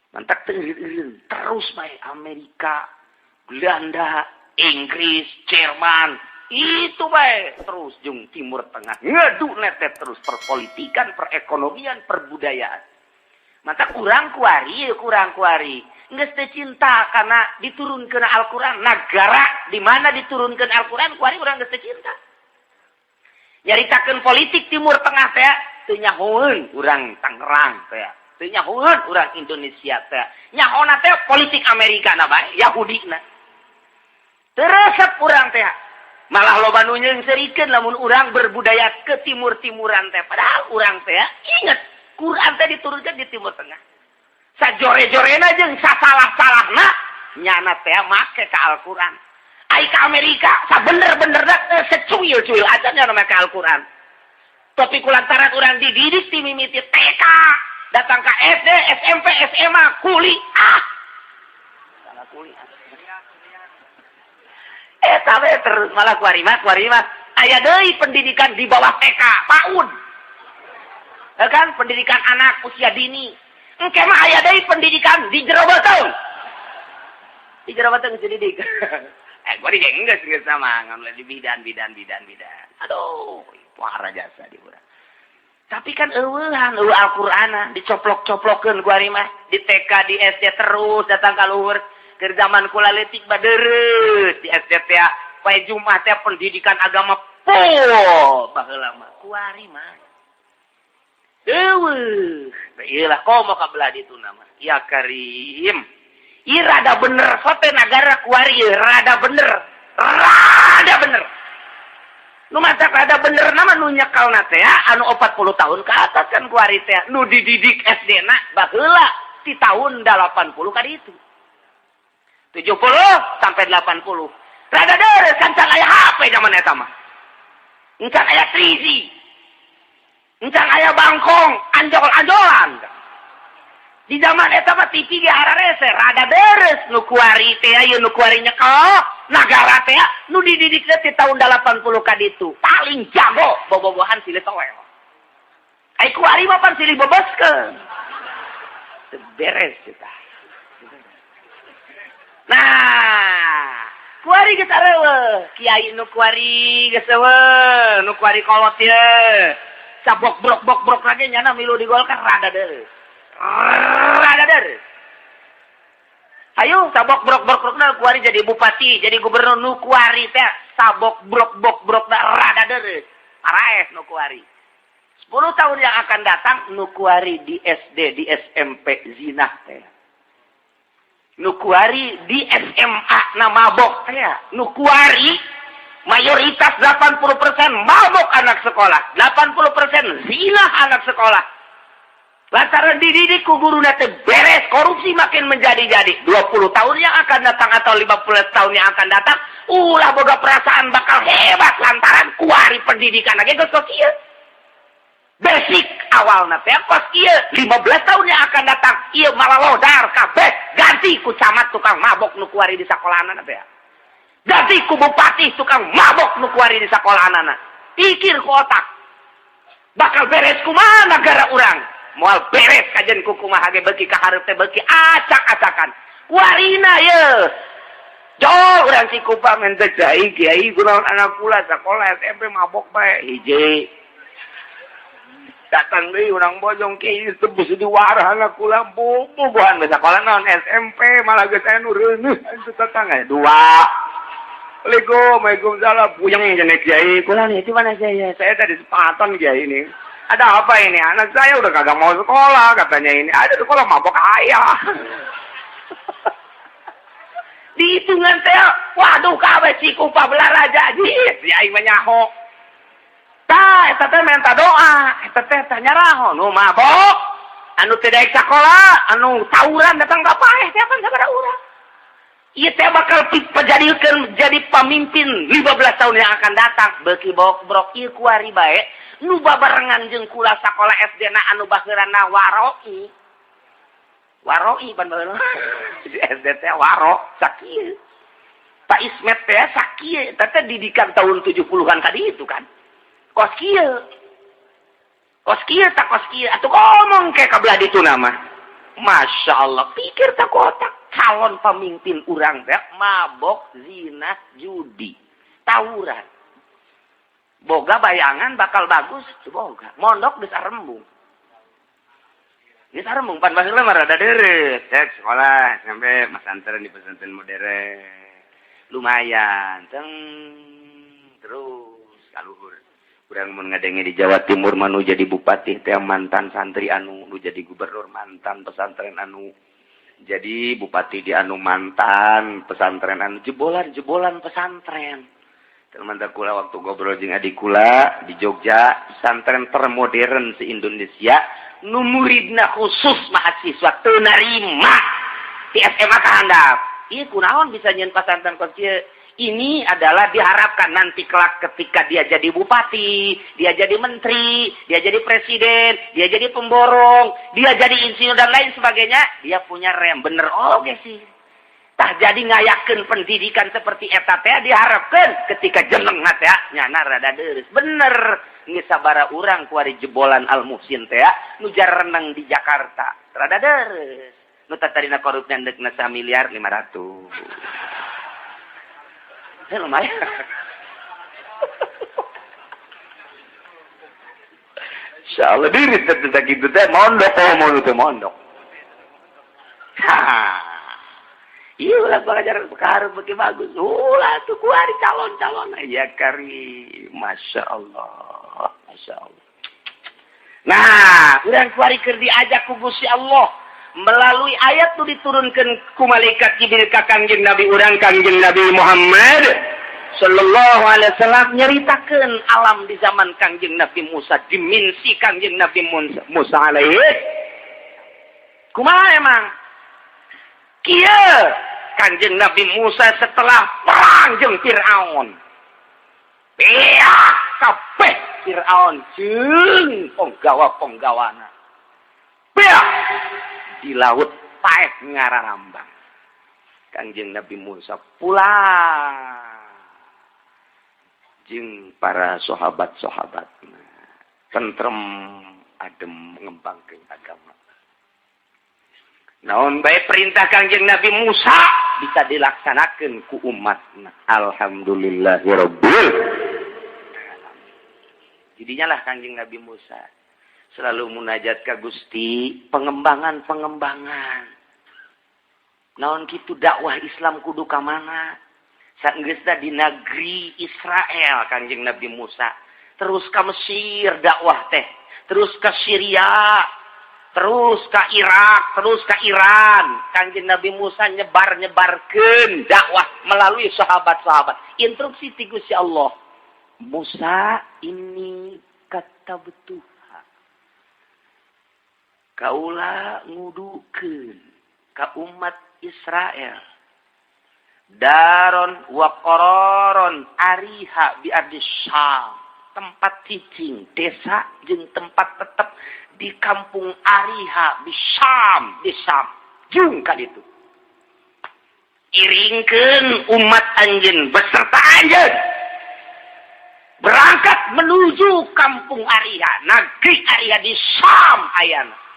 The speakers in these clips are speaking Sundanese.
Mantak teu terus bae Amerika, Belanda, Inggris, Jerman, itu bae terus jeung Timur Tengah. Ngadu netet terus perpolitikan, perekonomian, perbudayaan. Maka kurang kuari, kurang kuari. Geus teu cinta karena diturunkeun Al-Qur'an. Negara di mana diturunkeun Al-Qur'an, kuari urang geus teu cinta. Nyaritakeun politik Timur Tengah teh teu nyahoeun urang Tangerang teh. Teu nyahoeun urang Indonesia teh. Nyahona teh politik Amerika na bae, Yahudi na. Teresep urang teh. Malah loba nu nyeungseurikeun lamun urang berbudaya ke timur-timuran teh. Padahal urang teh inget Quran teh diturunkan di Timur Tengah. Sajore-jorena jeung sasalah-salahna nyana teh make ka Al-Qur'an. Ai ka Amerika sabener-benerna secuil-cuil aja nyana make Al-Qur'an. Tapi kulantaran urang dididik ti mimiti TK datang ke SD, SMP, SMA, kuliah. Salah kuliah. Eta we terus malah kuari mah, kuari mah. Aya deui pendidikan di bawah TK, PAUD. Ya kan pendidikan anak usia dini. Engke mah aya deui pendidikan di jero beuteung. Di jero beuteung geus dididik. Kuari geus geus sama ngan di bidan bidan bidan bidan. Aduh, parah jasa di urang. Tapi kan eueuhan eueuh Al-Qur'ana dicoplok-coplokeun kuari mah di TK, di SD terus datang ka luhur. Keur zaman kula leutik badereut di SD teh poe Jumat teh pendidikan agama full baheula mah. Kuari mah. Eueuh, ieu lah komo ka belah ditu nama. Ya Karim. Ieu rada bener sote nagara kuari ieu rada bener. Rada bener. Nu matak rada bener nama nu nyekalna teh anu 40 tahun ke atas kan kuari teh nu dididik SD na baheula ti tahun 80 ka ditu. 70 sampai 80. Rada deres kan can aya HP zaman eta mah. Encan aya 3G. Encan aya bangkong, anjol-anjolan. Di zaman eta mah TV ge hararese, rada deres nu kuari teh ieu nu kuari nyekel nagara teh nu dididik teh ti tahun 80 ka ditu. Paling jago bobogohan silih toel. Ai kuari mah pan silih bebeskeun. Teu beres kita. Nah, kuari geus areueuh, kiai nu kuari geus eueuh, nu kuari kolot ye. Sabok brok brok brok lagi nyana milu di Golkar rada deureuh. Rada deureuh. Ayo sabok brok brok brok kuari jadi bupati, jadi gubernur nu kuari teh sabok brok brok brok rada deureuh. Paraes nu kuari. 10 tahun yang akan datang nu kuari di SD, di SMP zinah teh. Nu kuari di SMA na mabok teh. Nu kuari mayoritas 80% mabok anak sekolah, 80% zina anak sekolah. Lantaran dididik ku guru teh beres, korupsi makin menjadi-jadi. 20 tahun yang akan datang atau 50 tahun yang akan datang, ulah boga perasaan bakal hebat lantaran kuari pendidikan lagi geus kos ieu. Basic awalna teh kos ieu, 15 tahun yang akan datang, ieu malah lodar kabeh, ganti ku camat tukang mabok nu kuari di sakolahana teh. Ganti ku bupati tukang mabok nu kuari di sakolahana. Pikir ku otak. Bakal beres kumaha negara urang? Moal beres kajen ku kumaha ge beuki ka hareup teh beuki acak-acakan. Kuarina ye. Jol urang Cikupa men teh kiai kiai kunaon anak kula sekolah SMP mabok bae hiji. Datang deui urang Bojong kiai teu bisa diwarah anak kula bobogohan sekolah naon SMP malah geus aya nu reuneuh itu tetangga dua. Assalamualaikum, waalaikumsalam. Puyeng cenah kiai. Kula nih, di mana saya? Saya tadi sepaton kiai ini. Ada apa ini? Anak saya udah kagak mau sekolah katanya ini. Ada sekolah mabok ayah. Dihitungan teh, waduh kabeh Cikupa Balaraja. Jis, aing mah nyaho. Tah, eta teh minta doa, eta teh tah nyaraho nu mabok, anu teu daek sakola, anu tawuran datang ka paeh teh kan sabaraha urang. Ieu teh bakal dijadikeun jadi pamimpin 15 tahun yang akan datang. Beuki bok-brok ieu kuari bae nu babarengan jeung kula sakola SD na anu baheulana waroi. Waroi pan baheula. Di SD teh waro sakieu. Pak Ismet teh sakieu eta teh didikan tahun 70-an tadi itu kan. Kos kieu. Kos kieu tak kos kieu atuh ngomong ke ka belah ditu nama. Masya Allah, pikir tak otak calon pemimpin urang teh mabok, zina, judi, tawuran. Boga bayangan bakal bagus, boga. Mondok geus arembung. Geus arembung pan baheula mah rada deureut. Cek sekolah sampai pesantren di pesantren modern. Lumayan, teng terus kaluhur. Urang mun ngadenge di Jawa Timur manu jadi bupati teh mantan santri anu, nu jadi gubernur mantan pesantren anu, jadi bupati di anu mantan pesantren anu, jebolan-jebolan pesantren. Teman kula waktu ngobrol jeung adik kula di Jogja, pesantren termodern se Indonesia, nu muridna khusus mahasiswa teu narima di SMA ka handap. Ieu kunaon bisa nyieun pesantren kos kieu? Ini adalah diharapkan nanti kelak ketika dia jadi bupati, dia jadi menteri, dia jadi presiden, dia jadi pemborong, dia jadi insinyur dan lain sebagainya, dia punya rem. Bener oke sih. Tah jadi ngayakeun pendidikan seperti eta teh diharapkan ketika jeneng teh nyana rada deureuh. Bener. Geus sabara urang kuari jebolan Al Muhsin teh nu jareneng di Jakarta. Rada deureuh. Nu tatarina korupna deukna miliar 500. Ya, lumayan. Insyaallah diri tetep gitu teh mondok, oh teh mondok. Ha. Iya ulah pelajaran perkara bagi bagus. Ulah tuh kuari calon-calon ya kari. Masya Allah. Masya Allah. Nah, urang kuari keur diajak ku Gusti Allah melalui ayat tuh diturunkan ku malaikat Jibril ka Kangjeng Nabi urang, Kangjeng Nabi Muhammad sallallahu alaihi wasallam, nyeritakeun alam di zaman Kangjeng Nabi Musa, dimensi Kangjeng Nabi Musa, Musa alaihi kumaha emang kieu Kangjeng Nabi Musa setelah perang jeung Firaun, beak kabeh Firaun jeung penggawa-penggawana, beak di laut, paeh ngararambang. Kangjeng Nabi Musa pulang jeung para sahabat-sahabat, tentrem adem, mengembangkan agama. Naon bae perintah Kangjeng Nabi Musa bisa dilaksanakan ku umat. Alhamdulillahirabbil. Jadinya lah Kangjeng Nabi Musa selalu munajat ke Gusti, pengembangan-pengembangan. Naon kitu dakwah Islam kudu ka mana? Saenggeusna di negeri Israel Kanjeng Nabi Musa, terus ke Mesir dakwah teh, terus ke Syria, terus ke Irak, terus ke Iran. Kanjeng Nabi Musa nyebar-nyebarkeun dakwah melalui sahabat-sahabat. Instruksi ti Gusti Allah. Musa ini kata betul kaula ngudukeun ka umat Israel daron wa qararon Ariha bi ardi Syam, tempat cicing, desa jeung tempat tetep di kampung Ariha di Syam, di Syam jung ka ditu. Iringkeun umat anjeun beserta anjeun berangkat menuju kampung Ariha, negeri Ariha di Syam. Ayana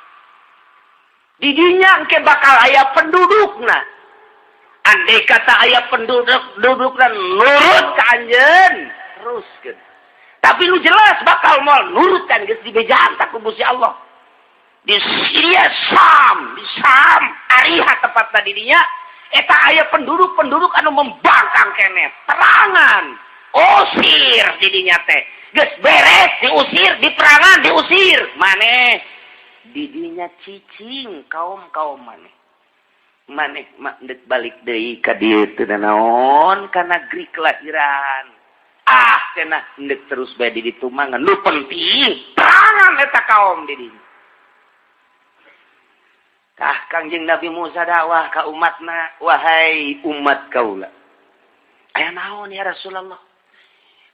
didinya ke bakal aya pendudukna. Andai kata aya penduduk duduk dan nurut ke anjeun terus gitu. Tapi lu jelas bakal mau nurut kan, geus dibejaan tak ku Gusti Allah. Di Syria Sam, di Sam Ariha tepat tadinya eta aya penduduk-penduduk anu membangkang keneh, perangan, usir didinya teh. Geus beres diusir, di perangan diusir maneh didinya cicing kaum kaum maneh maneh mak ndek balik deui ka dieu teu naon ka negeri kelahiran. Ah, cenah ndek terus bae di ditu mah, nu penting perangan eta kaum di dinya. Tah, Kangjeng Nabi Musa dakwah ka umatna, "Wahai umat kaula." "Aya naon ya Rasulullah?"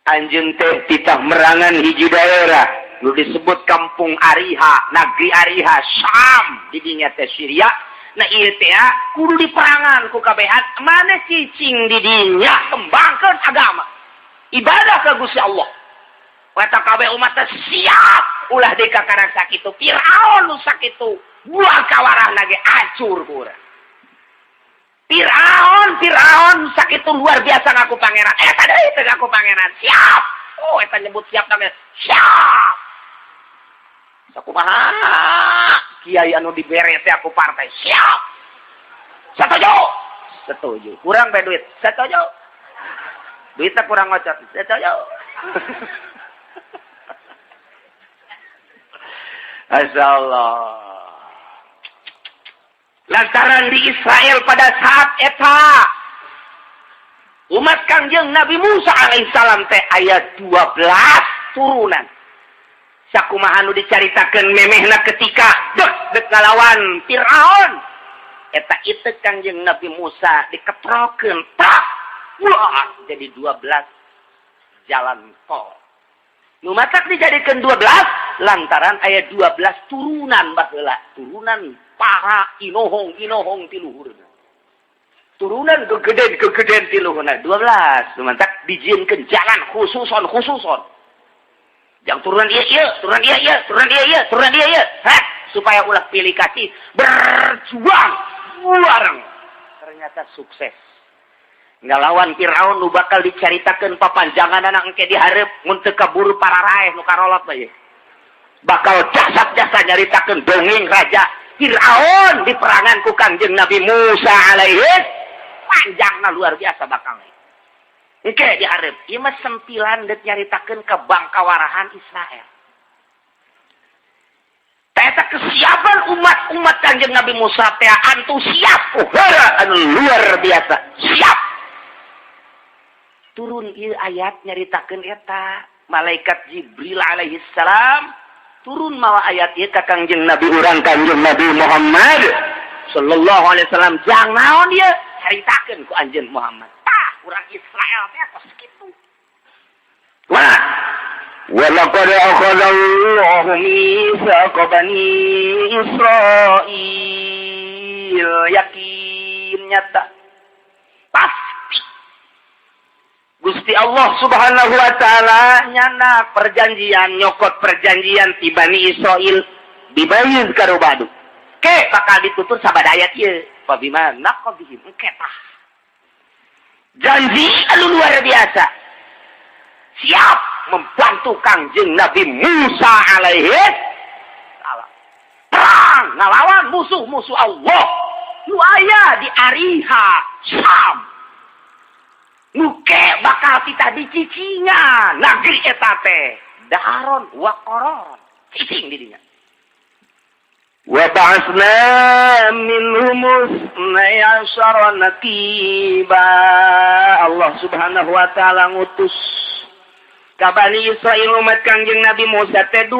"Anjeun teh titah merangan hiji daerah nu disebut Kampung Ariha, negeri Ariha, Syam, di dinya teh Syria. Nah, ieu teh kudu diperangan ku kabehan. Maneh cicing di dinya, kembangkeun agama, ibadah ka Gusti Allah." Eta kabeh umat teh siap. Ulah deui kakarak sakitu. Firaun nu sakitu. Buah kawarahna ge acur ku urang. Firaun, Firaun sakitu luar biasa ngaku pangeran. Eta deui teh ngaku pangeran. Siap. Oh, eta nyebut siap namanya. Siap. Sakumaha kiai anu dibere teh aku partai. Siap. Setuju. Setuju. Kurang bae duit. Setuju. Duitnya kurang ngocok. Setuju. Masya Allah. Lantaran di Israel pada saat eta umat Kangjeng Nabi Musa alaihissalam teh ayat 12 turunan. Sakumaha nu dicaritakeun memehna ketika dek dek ngalawan Firaun. Eta itu Kangjeng Nabi Musa diketrokeun tak wah jadi 12 jalan tol. Nu matak dijadikeun 12 lantaran aya 12 turunan baheula, turunan para inohong-inohong ti luhurna. Turunan gegeden-gegeden ti luhurna 12. Nu matak dijieunkeun jalan khususon-khususon. Yang turunan ieu ieu, turunan ieu ieu, turunan ieu ieu, turunan ieu ieu. Heh, supaya ulah pilih kasih berjuang bareng. Ternyata sukses. Ngalawan Firaun nu bakal dicaritakeun papanjanganana engke dihareup mun teu kaburu pararaeh nu karolot bae. Bakal jasad-jasad nyaritakeun dongeng raja Firaun di perangan ku Kangjeng Nabi Musa alaihi panjangna luar biasa bakal. Engke dihareup ieu mah sempilan deuk nyaritakeun kebangkawarahan Israel. Eta kesiapan umat-umat Kangjeng Nabi Musa teh antusias uhara anu luar biasa. Siap. Turun ieu ayat nyaritakeun eta malaikat Jibril alaihi salam turun mawa ayat ieu ka Kangjeng Nabi urang Kangjeng Nabi Muhammad sallallahu alaihi wasallam. Jang naon ieu caritakeun ku anjeun Muhammad. Tah urang Israel teh kos kitu. Wah, walaqad akhadallahu mitsaqa bani Israil, yakin nyata pasti Gusti Allah Subhanahu wa taala nyana perjanjian nyokot perjanjian ti Bani Israil dibayar karubadu. Ke bakal ditutur sabada ayat ieu. Fabima naqdihim engke tah. Janji anu luar biasa. Siap membantu Kangjeng Nabi Musa alaihi salam. Perang ngalawan musuh-musuh Allah. Nu aya di Ariha, Syam. Nuke bakal kita dicicingan negeri eta teh daron wa qororon cicing di dinya. Wa ba'atsna minhum isnai asyara naqiba. Allah Subhanahu wa taala ngutus ka Bani Israil umat Kangjeng Nabi Musa teh 12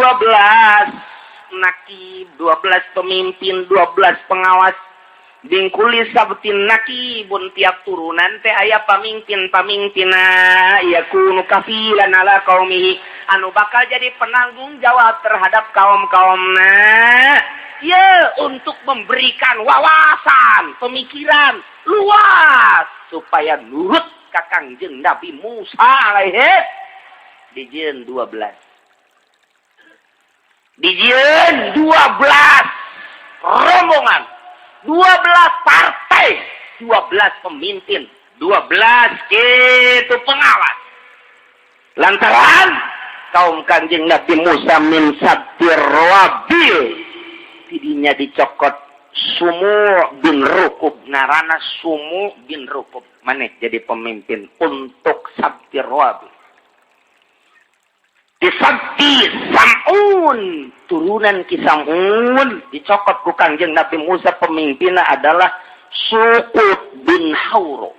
nakib, 12 pemimpin, 12 pengawas. Bingkuli sabtin nakibun, tiap turunan teh aya pamimpin-pamimpinna yakunu kafilan ala qaumihi anu bakal jadi penanggung jawab terhadap kaum-kaumna. Ya, untuk memberikan wawasan, pemikiran luas supaya nurut ka Kangjeng Nabi Musa alaihi. Dijieun 12. Dijieun 12 rombongan, 12 partai, 12 pemimpin, 12 gitu pengawas. Lantaran kaum Kanjeng Nabi Musa min sabtir rabil, tidinya dicokot Sumu bin Rukub, narana Sumu bin Rukub, maneh jadi pemimpin untuk sabtir rabil. Disabti Sam'un, turunan Ki Sam'un dicokot ku Kangjeng Nabi Musa, pemimpinnya adalah Suqut bin Hauro.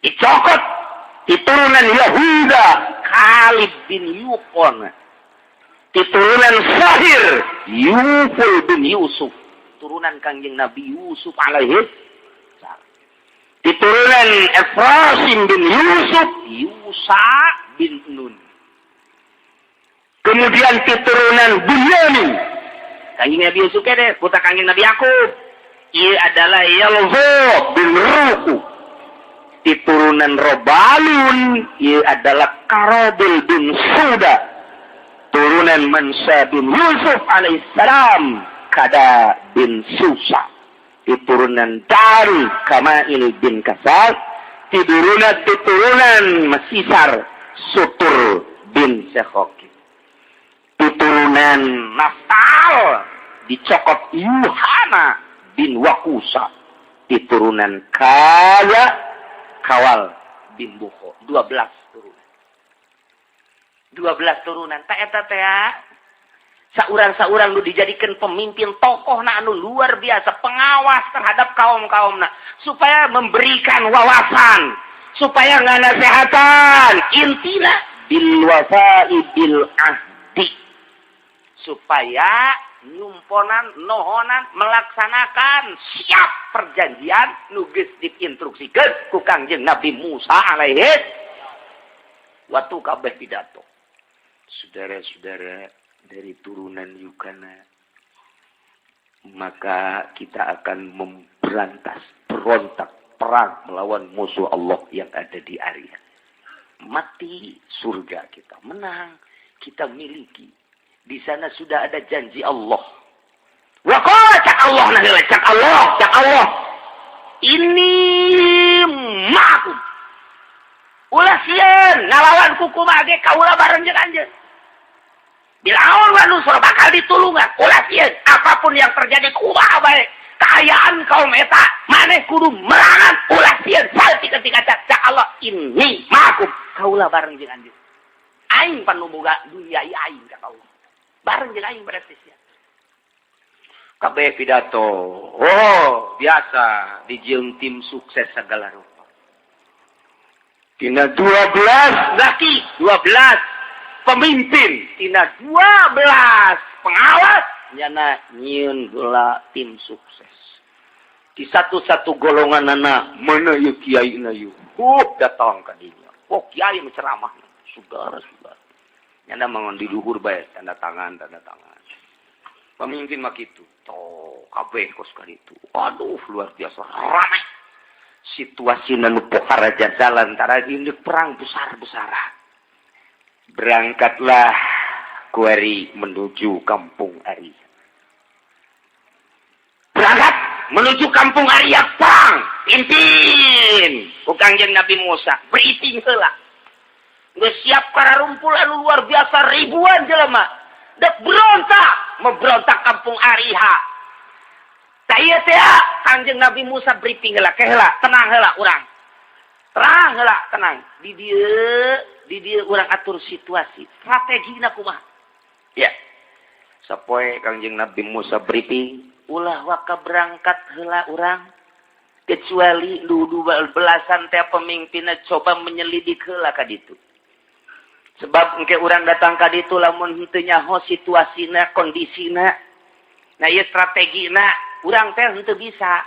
Dicokot di turunan Yahuda Khalid bin Yukon. Di turunan Sahir Yuful bin Yusuf, turunan Kangjeng Nabi Yusuf alaihi salam. Di turunan Efraim bin Yusuf Yusa bin Nun. Kemudian keturunan Bunyamin. Kangjeng Nabi Yusuf kene, putra Kangjeng Nabi Yakub. Ia adalah Yalzo bin Ruku. Keturunan Robalun, ia adalah Karobil bin Suda. Turunan Turunan Mansa bin Yusuf alaihissalam Kada bin Susa. Di turunan Dari Kamail bin Kasar. Di turunan Masisar Sutur bin Sekhoki. Di turunan Naftal dicokot Yuhana bin Wakusa. Di turunan Kaya Kawal bin Buho. 12 turunan. 12 turunan. Tak eta teh saurang-saurang lu dijadikan pemimpin tokoh na anu luar biasa, pengawas terhadap kaum-kaum na supaya memberikan wawasan, supaya nganasehatan, intina bil wafa'i bil ahdi, supaya nyumponan nohonan melaksanakan siap perjanjian nu geus diinstruksikeun ku Kangjeng Nabi Musa alaihi. Waktu kabeh pidato, saudara-saudara dari turunan Yukana, maka kita akan memberantas berontak perang melawan musuh Allah yang ada di area. Mati surga kita menang, kita miliki. Di sana sudah ada janji Allah. Wa cak Allah, nah cak Allah, cak Allah. Ini ma'akum. Ulah sieun ngalawan ku kumaha ge kaula bareng jeung anjeun. Bil aun wa nusra bakal ditulungan. Ulah sieun, apapun yang terjadi kumaha bae. Kaayaan kaum eta maneh kudu merangan, ulah sieun. Salti ketika cak, cak Allah ini ma'akum. Kaula bareng jeung anjeun. Aing pan nu boga dunia ieu aing kata Allah. Bareng jeung aing berarti sia. Kabeh pidato. Oh, biasa dijieun tim sukses segala rupa. Tina 12 laki, 12 pemimpin, tina 12 pengawas, nyana nyieun heula tim sukses. Di satu-satu golongan anak, mana yeuh kiai na yeuh? Datang ka dinya. Oh, kiai ceramah. Saudara-saudara. Nyana mangon di luhur bae, tanda tangan, tanda tangan. Pemimpin mah kitu. Toh, kabeh kos itu. Aduh, luar biasa ramai. Situasi nu pohara jalan antara ini perang besar-besaran. Berangkatlah kuari menuju kampung Arya. Berangkat menuju kampung Arya perang. Pimpin ku Kangjeng Nabi Musa. Briefing heula. Geus siap karumpul anu luar biasa ribuan jelema. Dek berontak, memberontak kampung Ariha. Tah ieu teh Kangjeng Nabi Musa briefing heula, ke heula, tenang heula urang. Tenang heula, tenang. Di dieu urang atur situasi. Strategina kumaha? Ya. Sapoe Kangjeng Nabi Musa briefing, ulah waka berangkat heula urang kecuali dudu belasan teh pemimpinna coba menyelidik heula ka ditu. Sebab engke urang datang ka ditu lamun henteu nyaho situasina, kondisina. Nah, ieu strategina urang teh henteu bisa.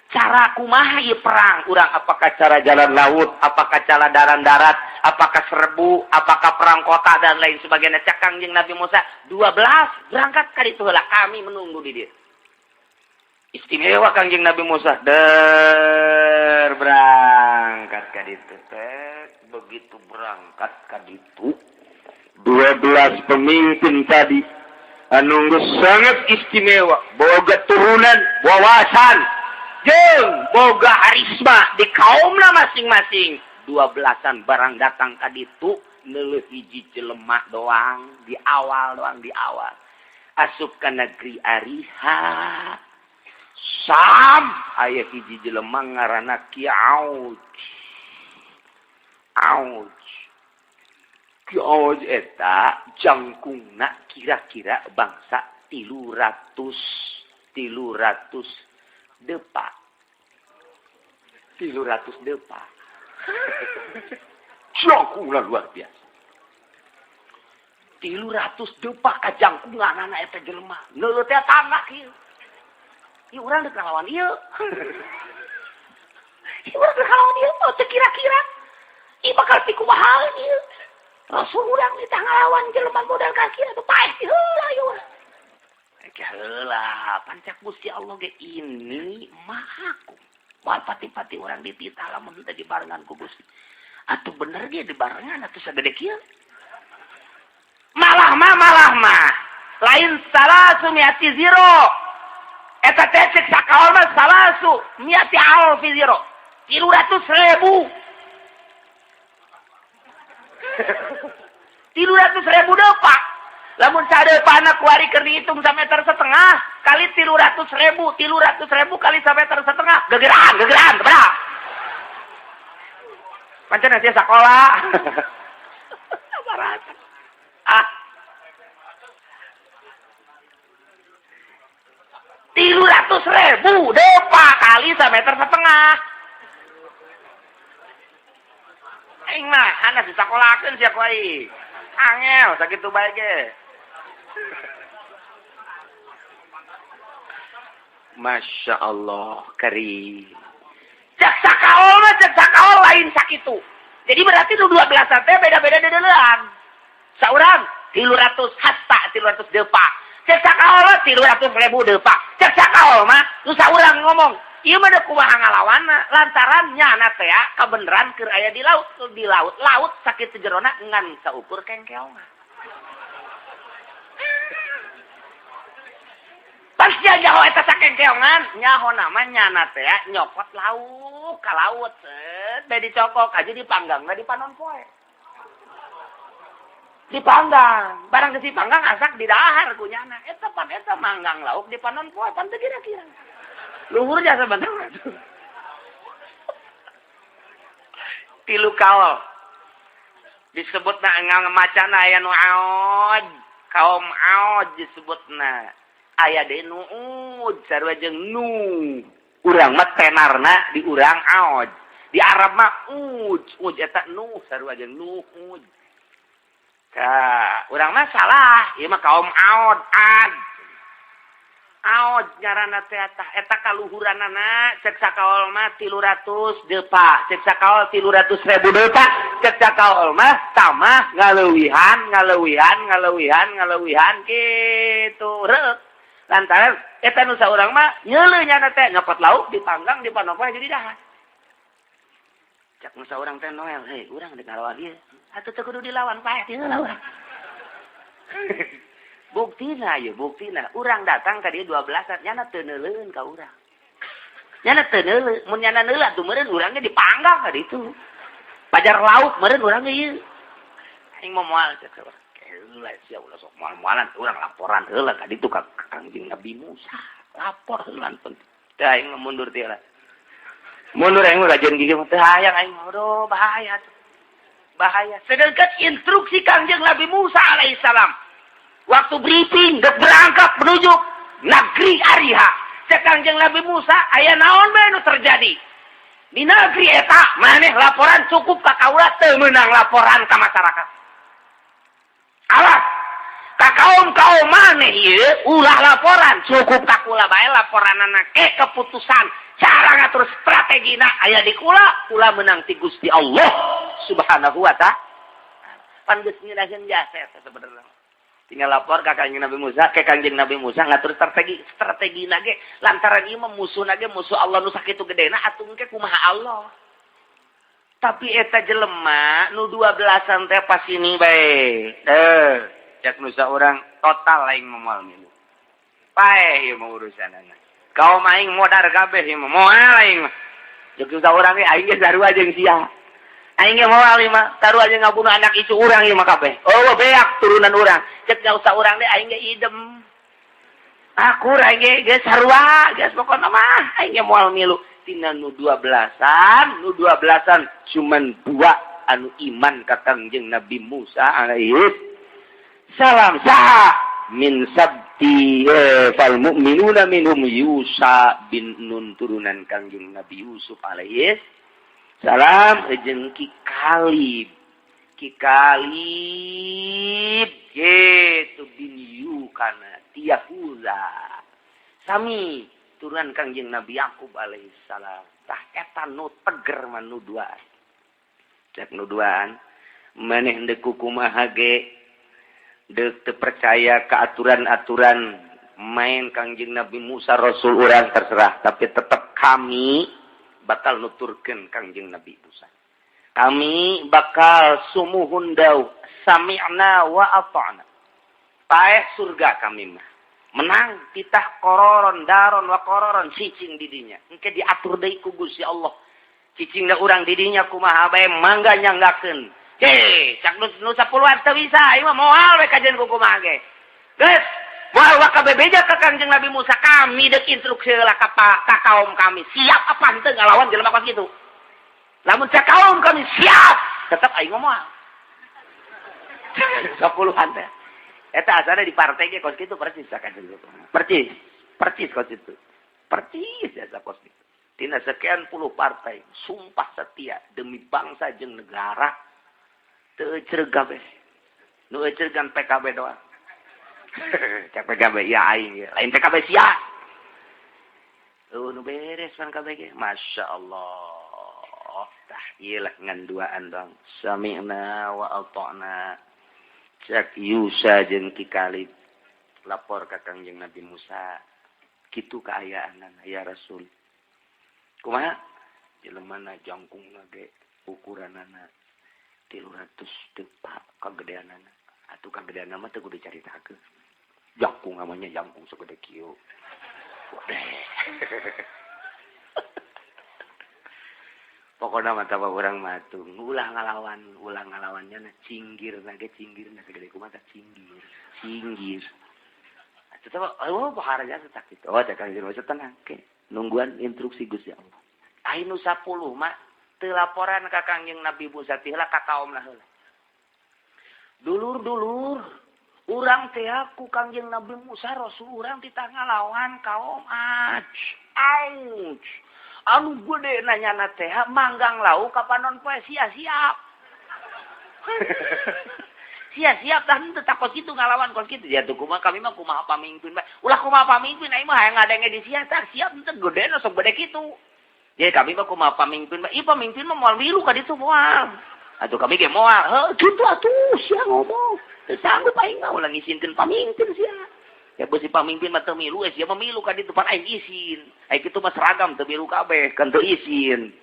Cara kumaha ieu perang urang, apakah cara jalan laut, apakah cara darat darat, apakah serbu, apakah perang kota dan lain sebagainya. Cak Kangjeng Nabi Musa 12 berangkat ka ditu heula, kami menunggu di dieu. Istimewa Kangjeng Nabi Musa der berangkat ka ditu teh. Begitu berangkat ka ditu 12 pemimpin tadi anu geus sangat istimewa, boga turunan wawasan jeung boga harisma di kaumna masing-masing, dua belasan barang datang ka ditu neuleuh hiji jelema doang di awal doang, di awal asup ka negeri Ariha Sam aya hiji jelema ngaranna Ki Auj. Auj. Ki Auj eta jangkungna kira-kira bangsa 300 300 depa. 300 depa. Jangkungna luar biasa. 300 depa kajangkungan eta jelema. Neuleuh teh tangga kieu. Ieu urang dek ngalawan ieu. Ieu urang dek ngalawan ieu, oh, teu kira-kira. Ieu bakal pikumaha ieu. Rasul urang ditah ngalawan jelema modal kaki atuh paeh heula ieu urang. Heula, pancak Gusti Allah ge ini mahaku. Moal pati-pati urang dititah lamun teu dibarengan ku Gusti. Atuh bener ge dibarengan atuh sagede kieu. Malah mah lain salasu miati ziro, eta teh cek sakaol mah salasu miati alfi ziro, 300.000, 300.000 depa. Lamun sadeupana kuari keur dihitung sameter setengah kali 300.000, 300.000 kali sameter setengah, gegeraan gegeraan berapa? Pancen sia sekolah. Ah, 300.000 depa kali sameter setengah. Aing mah anak disakolahkeun sia ku aing. Angel sakitu bae ge. Masya Allah, karim. Cek sakaol mah, cek sakaol lain sakitu. Jadi berarti nu 12 teh beda-beda dedeulean. Saurang 300 hasta 300 depa. Cek sakaol mah 300.000 depa. Cek sakaol mah nu saurang ngomong, ieu mah deuk kumaha ngalawanna lantaran nyana teh kabeneran keur aya di laut, di laut. Laut sakitu jerona ngan saukur kengkeongan. Pasti nyaho eta sakengkeongan, nyaho nama nyana teh nyokot lauk ka laut, set bae dicokok aja dipanggangna di panon poe. Dipanggang, barang geus dipanggang asak didahar ku nyana. Eta pan eta manggang lauk di panon poe pan teu kira-kira. Luhur jasa sebentar. Tilu kaol. Disebutna ngamacana aya nu aoj, kaum aoj disebutna. Aya deui nu uj sarua jeung nu. Urang mah tenarna di urang aoj. Di Arab mah uj, uj eta nu sarua jeung nu uj. Ka urang mah salah, ieu mah kaum aod, ad. Aod ngaranna teh eta, eta kaluhuranana cek sakaol mah 300 depa, cek sakaol 300.000 depa, cek sakaol mah tamah ngaleuwihan, ngaleuwihan, ngaleuwihan, ngaleuwihan kitu. Reuk. Lantaran eta nu saurang mah nyeuleuh nyana teh nyopot lauk dipanggang dipanopoe jadi dahar. Cek nu saurang teh Noel, hei urang deuk ngalawan ieu. Atuh teu kudu dilawan paeh teu lawan. Buktina ieu, buktina urang datang ka dieu 12 nyana teu neuleueun ka urang. Nyana teu neuleuh, mun nyana neuleuh atuh meureun urang ge dipanggang ka ditu. Pajar lauk meureun urang ge ieu. Aing mah moal cek saurang. Heula sia ulah sok moal-moalan urang laporan heula ka ditu ka Kangjeng Nabi Musa. Lapor heula penting. Teu aing mah mundur teh heula. Mundur aing mah rajeun gigi mah teu hayang aing mah, aduh bahaya tuh. Bahaya. Sedangkan instruksi Kangjeng Nabi Musa alaihissalam waktu briefing dek berangkat menuju negeri Ariha. Cek Kangjeng Nabi Musa aya naon bae nu terjadi di negeri eta, maneh laporan cukup ka kaula, teu meunang laporan ka masyarakat. Alah, ka kaum-kaum maneh ieu ulah laporan, cukup ka kula bae laporanana ke keputusan cara ngatur strategina aya di kula, kula meunang ti Gusti Allah Subhanahu wa ta'ala. Pan geus ngeunaheun jasa eta sebenarnya. Tinggal lapor ka Kangjeng Nabi Musa, ke Kangjeng Nabi Musa ngatur strategi, strategi nage lantaran ieu mah musuh nage musuh Allah nu sakitu gedena atuh engke kumaha Allah. Tapi eta jelema nu 12-an teh pas ini bae. Cek nu saurang total aing mah moal milu. Paeh ieu mah urusanana. Kaum aing modar kabeh ieu mah moal aing mah. Cek nu saurang ge aing ge sarua jeung sia. Aing ge moal ieu mah, sarua jeung ngabunuh anak icu urang ieu mah kabeh. Oh, beak turunan urang. Cek nu saurang ge aing ge idem. Akur aing ge geus sarua, geus pokona mah aing ge moal milu. Tina nu 12-an, nu 12-an cuman dua anu iman ka Kangjeng Nabi Musa alaihi salam. Saha min sabti fal mu'minuna minhum Yusa bin Nun, turunan Kangjeng Nabi Yusuf alaihi salam, jeung Ki Kalib, Ki Kalib gitu bin Yukana Tiyahuza sami turunan Kangjeng Nabi Yakub alaihissalam. Tah eta nu teger mah nu duaan. Cek nu duaan maneh deuk kumaha ge deuk teu percaya ka aturan-aturan main Kangjeng Nabi Musa Rasul urang terserah, tapi tetap kami bakal nuturkeun Kangjeng Nabi Musa. Kami bakal sumuhun dawuh sami'na wa ata'na. Paeh surga kami mah. Menang titah kororon daron wa kororon cicing didinya. Engke diatur deui ku Gusti Allah. Cicing da urang didinya kumaha bae mangga nyanggakeun. Hei, cak nu nu 10-an teu bisa, ieu mah moal we kajian ku kumaha ge. Geus, moal waka bebeja ka Kangjeng Nabi Musa, kami deuk instruksi heula ka kaum kami. Siap apa henteu ngalawan jelema kos kitu? Lamun cak kaum kami siap, tetap aing mah moal. 10-an teh. Eta asalnya di partai ge kos kitu persis sakanjeng. Persis, persis kos itu. Persis ya kos kitu. Tina sekian puluh partai, sumpah setia demi bangsa jeung negara. Teu ecreg kabeh. Nu ecreg kan PKB doang. Cak PKB ya aing ya. Lain PKB sia. Oh, nu beres pan KBG. Masya Allah. Tah ieu lah ngan duaan doang. Sami'na wa ata'na. Cak Yusa jeung Ki Kalib lapor ka Kangjeng Nabi Musa. Kitu kaayaan ya Rasul. Kumaha? Jelemana jangkungna ge ukuranana 300 depa kagedeanana. Atuh kagedeanana mah teu kudu dicaritakeun. Jangkung namanya jangkung segede kieu. Waduh. Pokoknya mah taba urang mah tuh ulah ngalawan, ulah ngalawannya na cinggir na ge cinggir na segede kumaha cinggir, cinggir. Atuh teh oh pohara jasa tak kitu. Oh cak Kangjeng Musa tenang ke. Nungguan instruksi Gusti Allah. Ai nu 10 mah teu laporan ka Kangjeng Nabi Musa teh heula ka kaumna heula. Dulur-dulur urang teh ku Kangjeng Nabi Musa Rasul urang titah ngalawan kaum Aj. Auj. Anu gede nanyana teh manggang lauk ka panon poe sia-siap. Sia-siap tah henteu takot kitu ngalawan kos kitu. Ya tuh kumaha kami mah kumaha pamimpin bae. Ulah kumaha pamimpin aing mah hayang ngadenge di sia tah siap henteu gede sok gede kitu. Jadi kami mah kumaha pamimpin bae. Ih pamimpin mah moal milu ka ditu moal. Atuh kami ge moal. Heuh kitu atuh sia ngomong. Teu sanggup aing mah ulah ngisinkeun pamimpin sia. Ya beusi pamimpin mah teu milu, sia mah milu ka ditu pan aing isin. Aing kitu mah seragam teu milu kabeh, kan teu isin.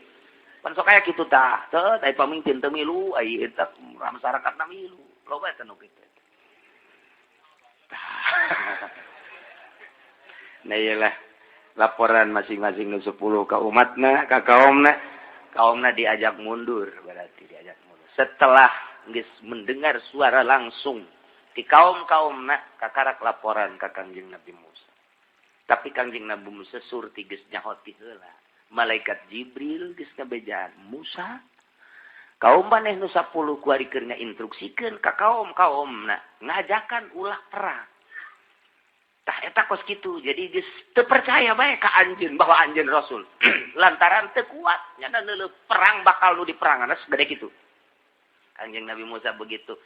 Pan sok aya kitu tah. Teu ai pamimpin teu milu, ai eta masyarakatna milu. Loba eta nu kitu. Nah iyalah laporan masing-masing nu 10 ka umatna, ka kaumna, kaumna diajak mundur berarti diajak mundur. Setelah geus mendengar suara langsung di kaum-kaumna kakarak laporan ka Kangjeng Nabi Musa. Tapi Kangjeng Nabi Musa surti geus nyaho ti heula. Malaikat Jibril geus ngabejaan Musa, kaum maneh nu 10 kuari keur ngainstruksikeun ka kaum-kaumna ngajakan ulah perang. Tah eta kos kitu. Jadi geus teu percaya bae ka anjeun bahwa anjeun rasul. Lantaran teu kuat nya neuleuh perang bakal nu diperangan segede kitu. Kangjeng Nabi Musa begitu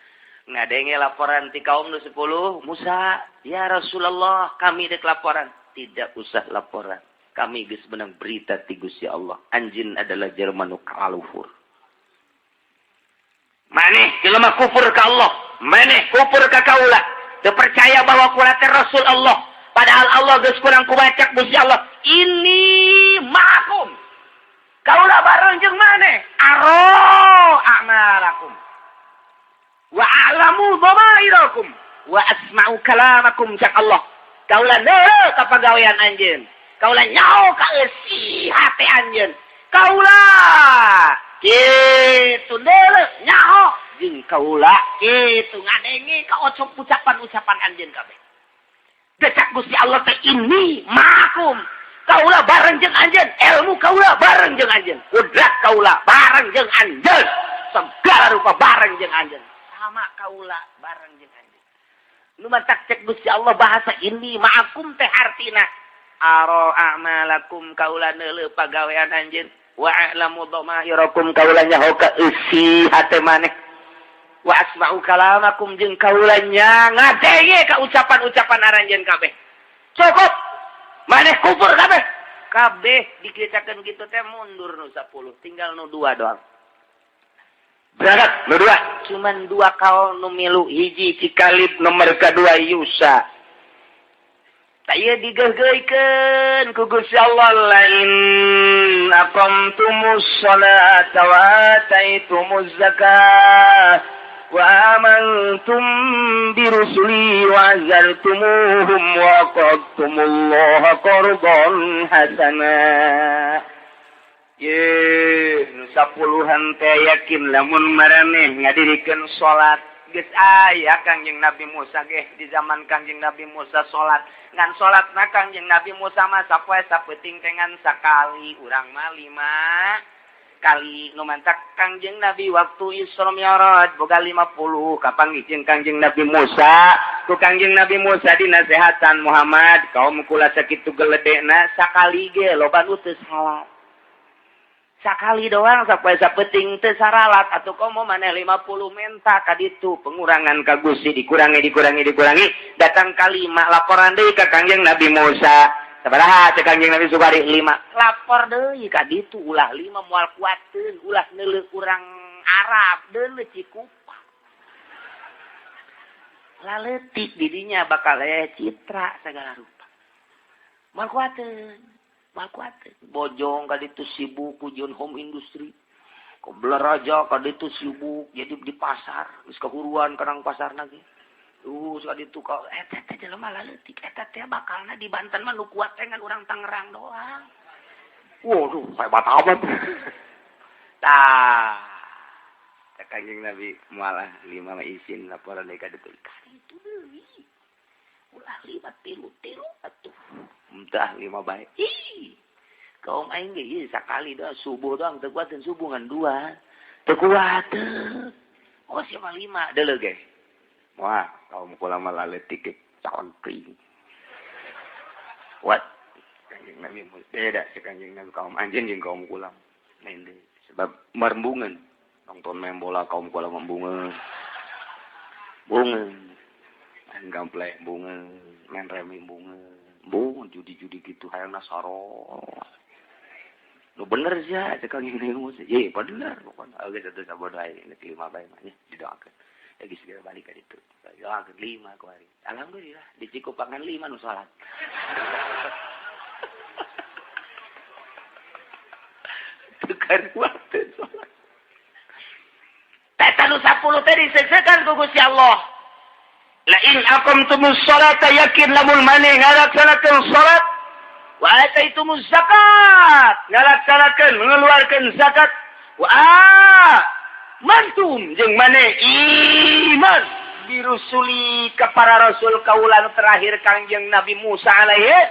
ngadenge laporan ti kaum nu 10, Musa, ya Rasulullah, kami dek laporan. Tidak usah laporan. Kami geus menang berita ti Gusti Allah. Anjeun adalah jelema nu kaluhur. Maneh jelema kufur ka Allah, maneh kufur ka kaula. Teu percaya bahwa kula teh Rasul Allah. Padahal Allah geus kurang kubacak Gusti Allah. Ini ma'akum. Kaula bareng jeung maneh. Aro a'malakum. Wa a'lamu dhamairakum wa asma'u kalamakum cak Allah. Kaula neuleuh ka pagawean anjeun. Kaula nyaho ka eusi hate anjeun. Kaula kitu neuleuh nyaho jeung kaula kitu ngadenge ka ocok ucapan-ucapan anjeun kabeh. Decak Gusti Allah teh ini ma'akum. Kaula bareng jeung anjeun, ilmu kaula bareng jeung anjeun, kudrat kaula bareng jeung anjeun, segala rupa bareng jeung anjeun. Sama kaula bareng jeung anjeun. Nu matak cek Gusti Allah bahasa ini ma'akum teh artina aro a'malakum kaula neuleuh pagawean anjeun wa a'lamu dhamairakum kaula nyaho ka eusi hate maneh wa asma'u kalamakum jeung kaula nya ngadenge ka ucapan-ucapan aranjeun kabeh. Cukup maneh kufur kabeh. Kabeh dikitakeun kitu teh mundur nu 10 tinggal nu 2 doang. Berangkat nu 2 cuman 2 kaum nu milu hiji Cikalib nomor kedua Yusa. Tah digeugeuikeun ku Gusti Allah, lain aqamtumus salata wa ataitumuz zakat wa amantum birusuli wa azartumuhum wa aqadtumullaha qardan hasana. Ye, nu sapuluhan teh yakin lamun maraneh ngadirikeun salat geus aya Kangjeng Nabi Musa ge di zaman Kangjeng Nabi Musa salat ngan salatna Kangjeng Nabi Musa mah sapoe sapeuting teh ngan sakali, urang mah 5 kali. Nu mantak Kangjeng Nabi waktu Isra Mi'raj boga 50 kapanggih jeung Kangjeng Nabi Musa. Ku Kangjeng Nabi Musa dinasehatan, "Muhammad, kaum kula sakitu geledena sakali ge loba nu teu salat, sakali doang sapoe sapeuting teu saralat. Atuh komo maneh 50, menta ka ditu pengurangan ka Gusti, dikurangi, dikurangi, dikurangi, datang ka 5. Laporan deui ka Kangjeng Nabi Musa, sabaraha?" Cek Kangjeng Nabi Subari, 5. Lapor deui ka ditu, "Ulah 5, moal kuateun, ulah neuleuh urang Arab, deuleuh Cikupa laletik didinya bakal citra segala rupa, moal kuateun, moal kuateun." Bojong ka ditu sibuk ku home industry, raja ka ditu sibuk jadi di pasar, geus kahuruan kanang pasar lagi. Ka ditu ka eta teh jelema laletik eta teh bakalna di Banten mah nu kuat teh ngan urang Tangerang doang. Waduh, hebat amat. Tah, cek Kanjeng Nabi, malah 5 mah isin, laporan deui ka ditu. Ka ditu deui. Ulah 5, tilu-tilu atuh. Entah 5 bae. Ih. Kaum aing ge ieu sakali doang subuh doang teu kuateun, subuh ngan 2. Teu kuateun. Oh, siapa 5 deuleu ge. Wah, kaum kula mah laletik contring. What? Kanjeng Nabi beda si Kanjeng Nabi kaum anjeun jeung kaum kula. Lain deui. Sebab merembungan. Nonton main bola kaum kula membungan. Bunga. Main gamplek bunga, main remi bunga. Bunga judi-judi gitu hayangna saro. Lu bener sih ya, cek Kanjeng Nabi Musa. Ye, bener pokoknya. Oke, satu sabodo aing 5 bae mah nya didoakeun. Ya geus segera balik ka ditu. Doakeun 5 kuari. Alhamdulillah di Cikupangan 5 nu salat. Tukar waktu salat. Eta nu 10 teh disesekan ku Gusti Allah. La in aqamtumus salata, yakin lamun maneh ngalaksanakeun salat, wa ataitumuz zakat, ngalaksanakeun mengeluarkan zakat, wa mantum jeung maneh iman birusuli ka para rasul kaula terakhir Kangjeng Nabi Musa alaihi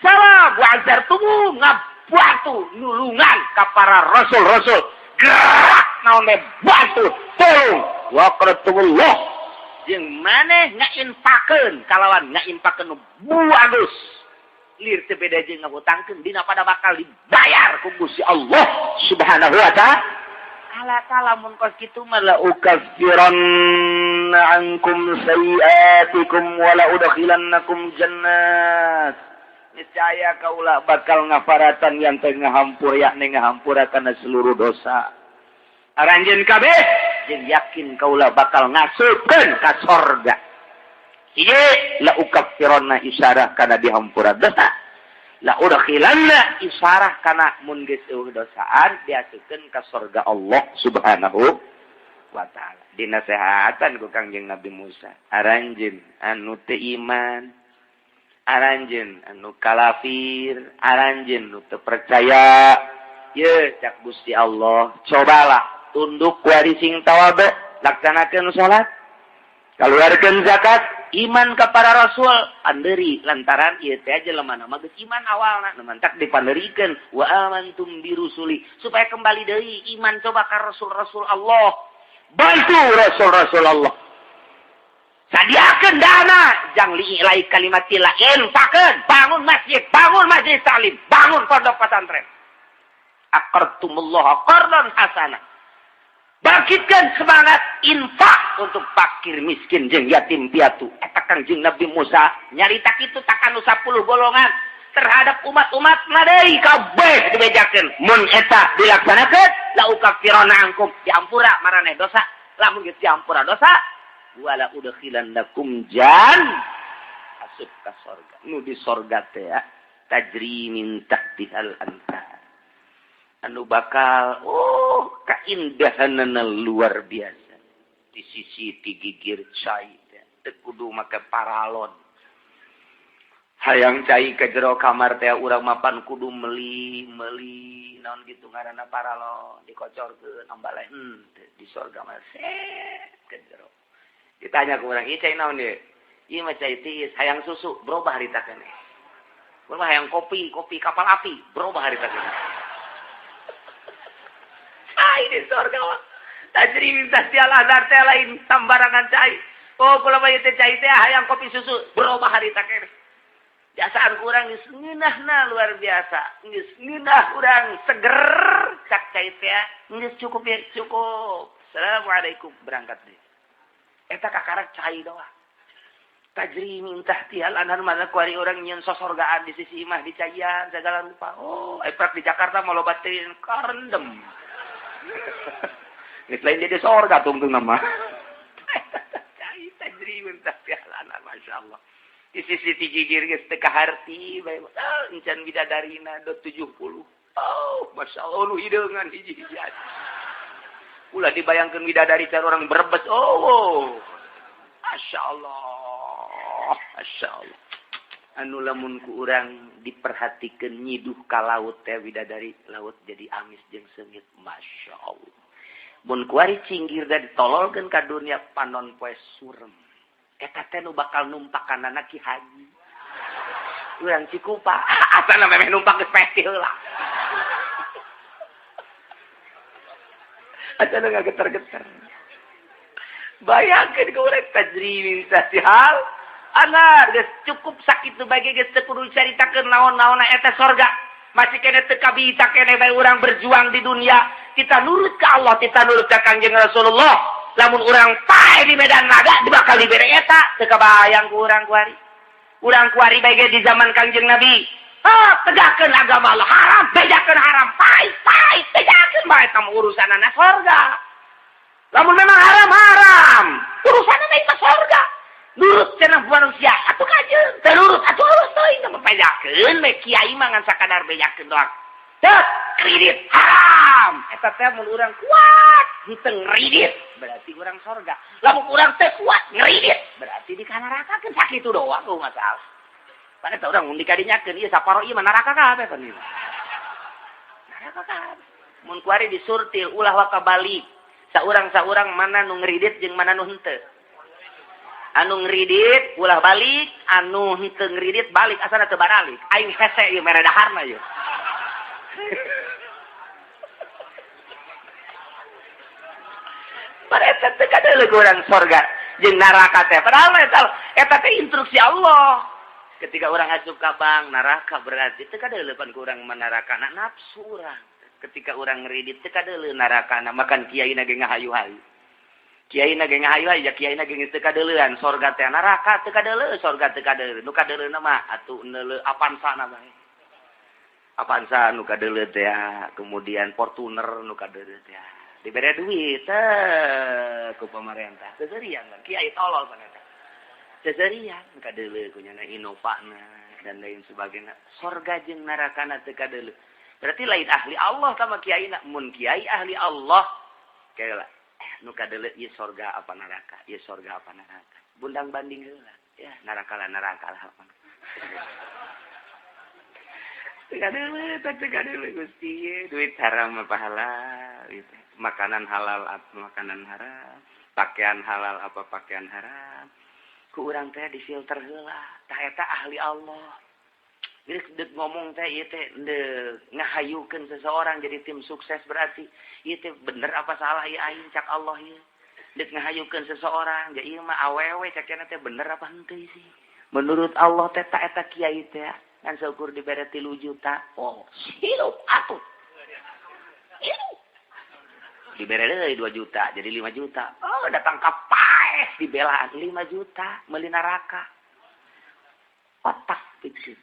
salam, wa azartumu ngabantu nulungan ka para rasul-rasul, gerak naon teh bantu tolong, wa qaratumullah jeung maneh ngainfakeun kalawan ngainfakeun nu bagus, lir teu beda jeung ngahutangkeun, dina pada bakal dibayar ku Gusti Allah Subhanahu wa taala. Ala lamun kos kitu mah la ukaffiranna ankum sayiatikum wa la udkhilannakum jannat. Niscaya kaula bakal ngafaratan yang teh ngahampur, yakni ngahampura kana seluruh dosa. Aranjeun kabeh jeung yakin kaula bakal ngasupkeun ka sorga. Ieu la ukaffiranna isyarah kana dihampura dosa. La udkhilanna isyarah kana mun geus eueuh dosaan diasupkeun ka sorga Allah Subhanahu wa taala. Dinasehatan ku Kangjeng Nabi Musa, aranjeun anu teu iman, aranjeun anu kalafir, aranjeun nu teu percaya, ye cak Gusti Allah, cobalah tunduk kuari sing tawabe, laksanakeun salat, keluarkeun zakat, iman ka para rasul, panderi lantaran ieu teh jelema mah geus iman awalna, nu mantak dipanderikeun wa amantum birusuli supaya kembali deui iman coba ka rasul-rasul Allah, bantu rasul-rasul Allah, sadiakeun dana jang li'ilai kalimatillah, infakeun, bangun masjid, bangun masjid taklim, bangun pondok pesantren, aqartumullah qardan hasana, bangkitkan semangat infak untuk fakir miskin jeung yatim piatu. Eta Kangjeng Nabi Musa nyarita kitu takanu 10 golongan terhadap umat-umat deui kabeh dibejakeun mun eta dilaksanakeun la ukaffirana ankum, diampura maraneh dosa, lamun geus diampura dosa wala udkhilannakum jan. Asup ka sorga. Nu di sorga teh tajri min tahtihal anhar. Anu bakal oh kaindahanana luar biasa. Di sisi ti gigir cai teh teu kudu make paralon. Hayang cai ke jero kamar teh urang mapan kudu meuli meuli naon gitu ngaranna paralon dikocorkeun ambale henteu di sorga mah set ke jero. Ditanya ku urang, ieu cai naon ieu? Ieu mah cai tiis, hayang susu berubah harita keneh. Urang hayang kopi, kopi kapal api berubah harita keneh. Cai di sorga mah tajri min tahtihal anhar teh lain sambarangan cai. Oh kula mah ieu teh cai teh hayang kopi susu berubah harita keneh. Jasaan kurang geus ngeunahna luar biasa. Geus ngeunah urang seger cak cai teh geus cukup ya cukup. Assalamualaikum berangkat deh. Eta kakarak cai doang. Tajri min tahtihal anhar mana kuari urang nyieun sosorgaan di sisi imah di caian segala rupa. Oh, eprak di Jakarta mah loba teuing karendem. Geus lain di sorga tungtung mah. Cai tajri min tahtihal anhar masyaallah. Di sisi ti gigir geus teu kaharti bae. Encan bidadarina do 70. Oh, masyaallah nu hideungan hiji-hijian. Ulah dibayangkeun bidadari cara orang Brebes. Oh. Masyaallah. Masyaallah. Anu lamun ku urang diperhatikeun nyiduh ka laut teh bidadari laut jadi amis jeung seungit. Masyaallah. Mun kuari cinggir da ditololkeun ka dunia panon poe surem. Eta teh nu bakal numpakanana Ki Haji. Urang Cikupa, asana memeh numpak geus pesti heula. Asana ngageter-geter. Bayangkeun ka urang tajri min tahtihal anhar geus cukup sakitu bae geus teu kudu dicaritakeun naon-naonna eta sorga. Masih kene teu kabita kene bae urang berjuang di dunia, kita nurut ka Allah, kita nurut ka Kangjeng Rasulullah. Lamun urang pae di medan laga bakal dibere eta teu kabayang ku urang kuari. Urang kuari bae ge di zaman Kangjeng Nabi. Ah, tegakkeun agama Allah, haram bejakeun haram, pae pae bejakeun bae eta mah urusanana sorga. Lamun memang haram haram, urusanana eta sorga. Nurut cenah manusia atuh kajeun, teu nurut atuh lulus teuing mah bejakeun we kiai mah ngan sakadar bejakeun doang. Teu kredit haram. Eta teh mun urang kuat henteu ngredit berarti urang sorga. Lamun urang teu kuat ngredit berarti di neraka kan sakitu doang eueuh masalah. Padahal teh urang mun dikadinyakeun ieu saparo ieu mah neraka kabeh pan ieu. Neraka kabeh. Mun kuari disurtil ulah waka balik. Saurang-saurang mana nu ngredit jeung mana nu henteu. Anu ngredit ulah balik, anu henteu ngredit balik asana teu baralik. Aing hese ieu mere daharna ieu. Padahal teu kadeuleu urang sorga jeung neraka teh. Padahal eta teh instruksi Allah. Ketika orang asup ka bank neraka berarti teu kadeuleu pan ku urang mah nerakana nafsu urang. Ketika urang ngredit teu kadeuleu nerakana makan kiai na ge ngahayu-hayu. Kiai na ge ngahayu-hayu ya kiai na ge geus teu kadeuleuan sorga teh neraka teu kadeuleu sorga teu kadeuleu. Nu kadeuleu mah atuh neuleu Avanza na bae. Avanza nu kadeuleu teh kemudian Fortuner nu kadeuleu teh. Dibere duit teh ku pemerintah. Seserian kan kiai tolol pan eta. Seserian kadeuleu ku nyana Innova na dan lain sebagainya. Sorga jeung nerakana teu kadeuleu. Berarti lain ahli Allah sama kiai na. Mun kiai ahli Allah kayak nu kadeuleu ieu sorga apa neraka, ieu sorga apa neraka. Bundang banding heula. Ya neraka lah neraka lah. Teu kadeuleu, teu kadeuleu Gusti. Duit haram apa halal gitu. Makanan halal apa makanan haram, pakaian halal apa pakaian haram. Ku urang teh difilter heula. Tah eta ahli Allah. Geus deuk ngomong teh ieu teh deuk ngahayukeun seseorang jadi tim sukses berarti ieu teh bener apa salah ieu aing cak Allah ieu. Deuk ngahayukeun seseorang ja ieu mah awewe cak cenah teh bener apa henteu sih. Menurut Allah teh ta eta kiai teh ngan saukur dibere 3 juta. Oh, hirup atuh. Hirup. Dibere deui 2 juta jadi 5 juta. Oh, datang ka paeh dibelaan 5 juta meuli neraka. Otak pikir.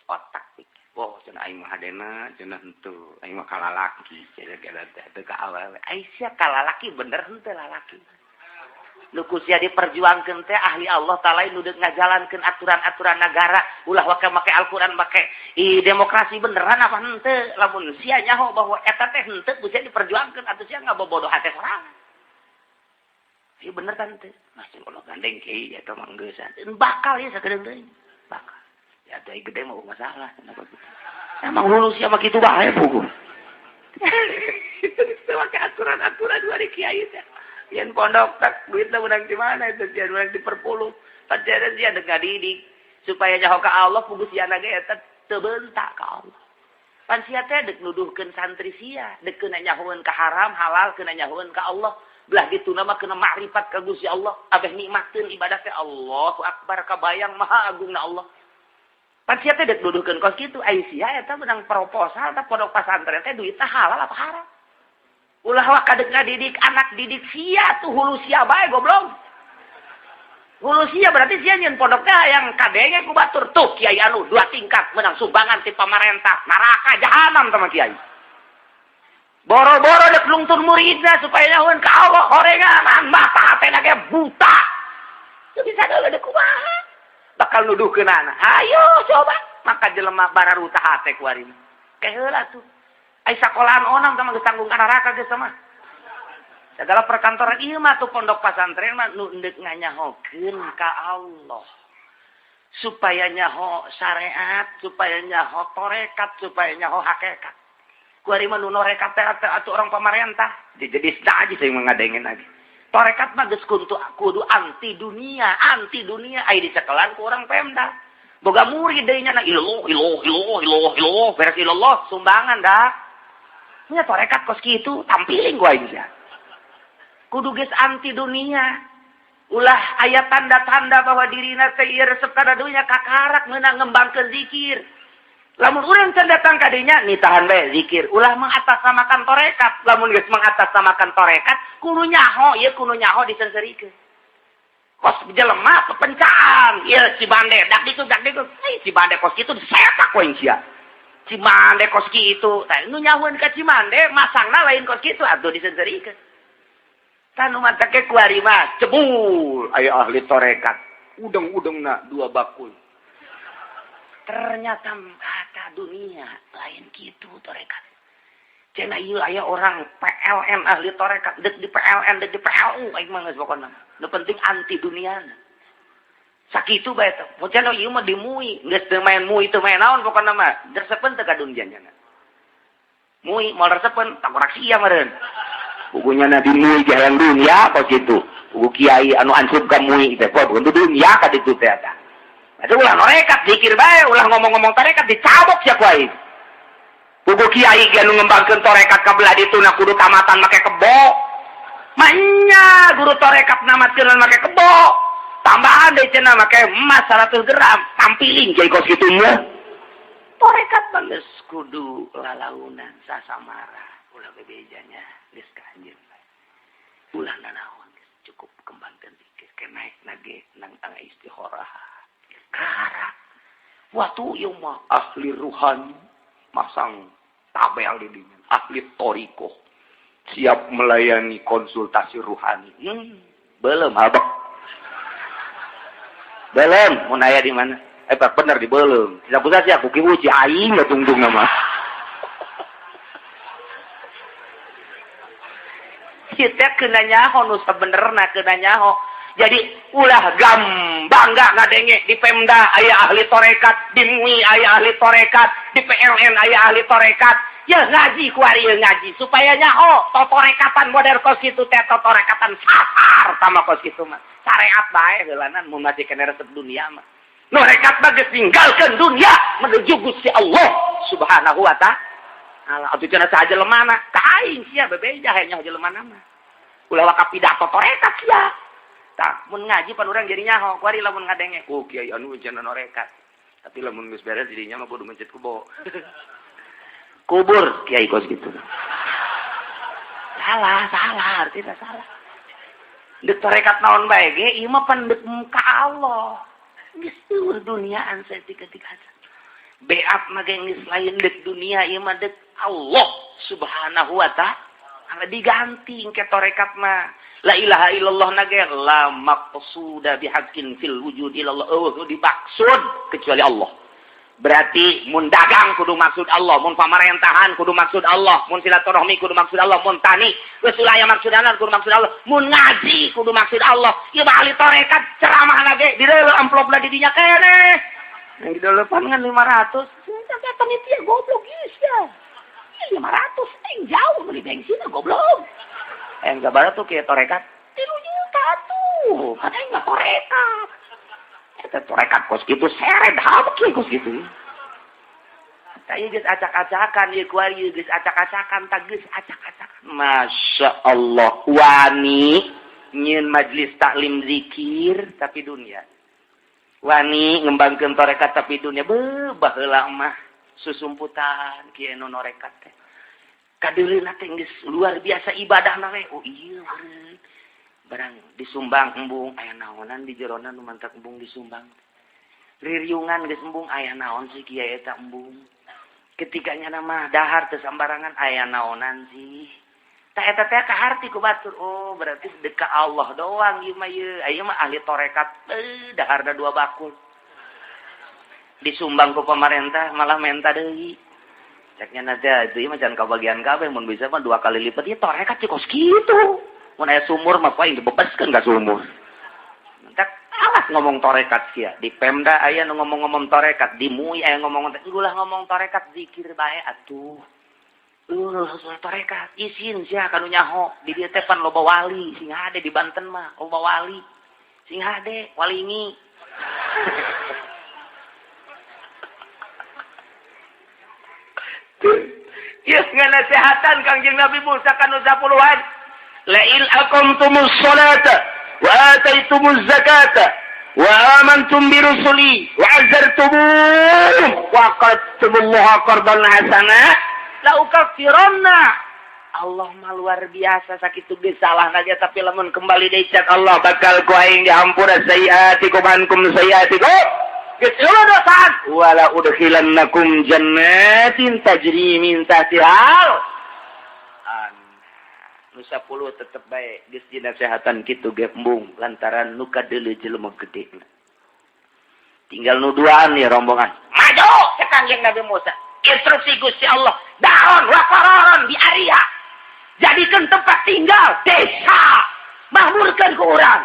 Otak pikir. Oh, cenah aing mah hadena, cenah henteu. Aing mah kalalaki, cenah teh teu ka awewe. Ai sia kalalaki bener henteu lalaki. Nu ku sia diperjuangkeun teh ahli Allah taala nu deuk ngajalankeun aturan-aturan negara ulah waka make Al-Qur'an make demokrasi beneran apa henteu lamun sia nyaho bahwa eta teh henteu ku sia diperjuangkeun atuh sia ngabobodoh hate sorangan. Ieu bener kan teh? Masih Allah gandeng kiai eta mah geus bakal ieu sakedeung deui. Bakal. Ya teh gede mah masalah kenapa gitu. Emang lulus sia mah kitu bae puguh. Teu make aturan-aturan dari kiai teh. Yen pondok tak duitna menang di mana itu sia menang di perpuluh. Padahal sia deuk ngadidik supaya nyaho ka Allah puguh sia ge eta teu bentak ka Allah. Pan sia teh deuk nuduhkeun santri sia, deuk keuna nyahoeun ka haram, halal keuna nyahoeun ka Allah. Belah dituna mah kena makrifat ka Gusti Allah, abeh nikmateun ibadah teh Allahu Akbar kabayang maha agungna Allah. Pan sia teh deuk nuduhkeun kos kitu, ai sia eta menang proposal tah pondok pasantren teh duitna halal apa haram? Ulah wak kadek ngadidik anak didik sia tuh hulu sia bae goblok. Hulu sia berarti sia nyeun pondok teh yang kadenge ku batur tuh kiai anu dua tingkat menang sumbangan ti pamarentah neraka jahanam sama kiai. Boro-boro dek lungtun muridna supaya nyahoeun ka Allah horengan mata hatena ge buta. Teu bisa deuleu deuk kumaha. Bakal nuduhkeunana. Hayo coba maka jelema bararuta hate ku ari. Ke heula tuh. Ai sakolahan onam sama geus tanggung ka neraka geus mah. Segala perkantoran ieu mah tuh pondok pasantren mah nu endek nganyahokeun ka Allah. Supaya nyaho syariat, supaya nyaho tarekat, supaya nyaho hakikat. Ku ari mah nu norekat teh atuh orang pamarentah. Jadi aja saya ngadengin lagi. Tarekat mah geus kudu anti dunia ai dicekelan ku orang Pemda. Boga murid deui nya ilallah ilallah ilallah ilallah ilallah beres ilallah sumbangan dah. Nya tarekat kos kitu tampiling gua aing sia. Kudu geus anti dunia. Ulah aya tanda-tanda bahwa dirina teh ieu resep kana dunya kakarak meunang ngembangkeun zikir. Lamun urang can datang ka dinya nitahan bae zikir. Ulah mengatasnamakan tarekat. Lamun geus mengatasnamakan tarekat kudu nyaho ieu kudu nyaho disenserikeun. Kos jelema pepencaan ieu Cibande dak ditu dak ditu. Ai Cibande kos kitu disetak we sia. Cimande kos kitu. Tah nu nyahoeun ka Cimande masangna lain kos kitu atuh disenserikeun. Tah nu matak ku ari mah cebul aya ahli tarekat. Udeng-udengna dua bakul. Ternyata kata dunia lain kitu tarekat. Cenah ieu aya orang PLN ahli tarekat deuk di PLN deuk di PLU aing mah geus pokona. Nu penting anti duniana. Sakitu bae teh. Mun cenah ieu mah dimui, geus teu main mui teu main naon pokona mah. Resepeun teu ka dunia nya. Mui moal resepeun tangkorak sia meureun. Bukunya na dimui jalan dunia kos kitu. Buku kiai anu ansup ka mui teh kok dunia ka ditu teh eta. Atuh ulah norekat zikir bae, ulah ngomong-ngomong tarekat dicabok sia ku aing. Buku kiai ge anu ngembangkeun tarekat ka belah ditu na kudu tamatan make kebo. Manya guru tarekat namatkeun make kebo. Tambahan deui cenah make emas 100 gram, tampiling kiai kos kitu mah. Tarekat mah geus kudu lalaunan sasamara, ulah bebejanya geus ka anjeun bae. Ulah nanaon geus cukup kembangkeun zikir ke naik nage nang tangga istikharah. Karak. Waktu ieu mah ahli ruhani masang tabel di dinya, ahli thariqah siap melayani konsultasi ruhani. Belum abek. Belum mun aya di mana? Bener di belum. Tidak usah sih aku kieu aing tungtung mah. Kita kena nyaho nu sabenerna kena nyaho. Jadi ulah bangga ngadenge di Pemda aya ahli tarekat, di MUI aya ahli tarekat, di PLN aya ahli tarekat. Ya ngaji ku ari ngaji supaya nyaho totorekatan model kos kitu teh totorekatan sasar sama kos kitu mah. Syariat bae heulanan mun masih kena resep dunia mah. Nu rekat mah geus ninggalkeun dunia menuju Gusti Allah Subhanahu wa taala. Atuh cenah saha jelemana? Ka aing sia bebeja hayang nyaho jelemana mah. Ulah waka pidato tarekat sia. Tah mun ngaji pan urang jadi nyaho ku ari lamun ngadenge oh kiai anu cenah norekat. Tapi lamun geus beres jadinya mah kudu mencet kubo. Kubur kiai kos gitu. Salah, salah, artinya salah. Dek tarekat naon bae ge ieu mah pan deuk ka Allah. Geus eueuh duniaan saeutik-eutik aja. Beat mah ge geus lain deuk dunia ieu mah deuk Allah Subhanahu wa taala diganti engke tarekat mah. La ilaha illallah nage la maqsuda bihaqqin fil wujud illallah. Eueuh dimaksud kecuali Allah. Berarti mun dagang kudu maksud Allah, mun pamarentahan kudu maksud Allah, mun silaturahmi kudu maksud Allah, mun tani geus ulah aya maksud Allah kudu maksud Allah, mun ngaji kudu maksud Allah. Ieu mah ahli tarekat ceramah lagi di deuleu amplopna di dinya keneh. Yang di deuleu pan ngan 500. Sia panitia goblok geus ya. 500 aing jauh beli bensin goblok. Aing kabar tuh kieu tarekat 3 juta tuh, kan aing mah tarekat. Eta tarekat kos kitu seret habek kos kitu. Tah ieu geus acak-acakan ieu kuari geus acak-acakan tah geus acak-acakan. Masya Allah wani nyieun majlis taklim zikir tapi dunia. Wani ngembangkeun tarekat tapi dunia beuh baheula mah susumputan kieu nu norekat teh. Kadeuleuna teh geus luar biasa ibadahna we. Oh iya barang disumbang embung aya naonan di jerona nu mantak embung disumbang. Ririungan geus embung aya naon sih kiai eta embung. Ketika nyana mah dahar teu sambarangan aya naonan sih. Tah eta teh kaharti ku batur. Oh berarti sedekah Allah doang ieu mah ieu. Ieu mah ahli tarekat daharna 2 bakul. Disumbang ku pemerintah malah menta deui. Cek nyana teh ieu mah can kabagian kabeh mun bisa mah 2 kali lipat ieu tarekat cik kos kitu. Mun aya sumur mah paling dibebaskeun ka sumur. Mentak alas ngomong tarekat sia. Di Pemda aya nu ngomong-ngomong tarekat, di MUI aya ngomong ulah ngomong tarekat zikir bae atuh. Soal tarekat isin sia kanu nyaho di dieu teh pan loba wali sing hade di Banten mah loba wali. Sing hade walingi. Ieu nganasehatan Kangjeng Nabi Musa kanu 10-an. La'il aqamtumus salata wa ataitumuz zakata wa amantum bi rusuli wa azartumuhum wa aqradtumullaha qardan hasana la ukaffiranna. Allah mah luar biasa sakitu ge salah ge tapi lamun kembali deui cak Allah bakal ku aing dihampura sayiatikum ankum sayiatikum geus eueuh dosaan wala udkhilannakum jannatin tajri min tahtihal. Nu 10 tetep bae geus dinasehatan kitu ge embung lantaran nu kadeuleu jelema gede. Tinggal nu duaan nih rombongan. Maju cek Kangjeng Nabi Musa. Instruksi Gusti Allah, daron wa qararan di area. Jadikan tempat tinggal desa. Makmurkan ke orang.